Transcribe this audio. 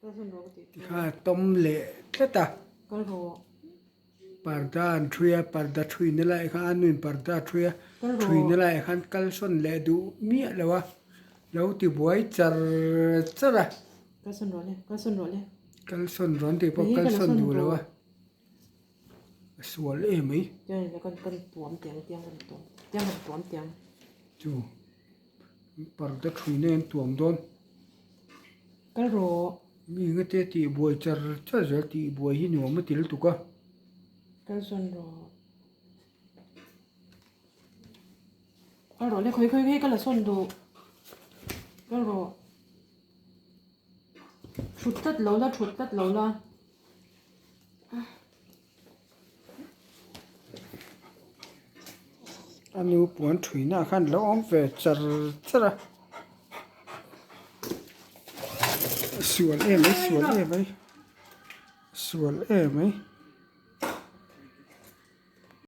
Tikhan a tawm leh tlat a. Parda an ṭhui a, parda ṭhuina laiah khan a nuin parda a ṭhui a, ṭhuina laiah khan kal sawn leh duh miah lo a, lo ti buai char char a. Kal sawn rawh le, kal sawn rawh le. Kal sawn rawh an tih pawh kal sawn duh lo a, a sual em mai. Chu parda ṭhuina an tuam dawn. Kal rawh. Mi nga te tih buai char char zel tih buai hi nuam a ti lutuk a. Kal sawn rawh. Kal rawh le khawi khawi khawi ka la sawn duh. Kal rawh. Thut tlat lo la thut tlat lo la. A nu puan thuina ah khan lo awm ve char char a sual em mai sual em mai sual em mai.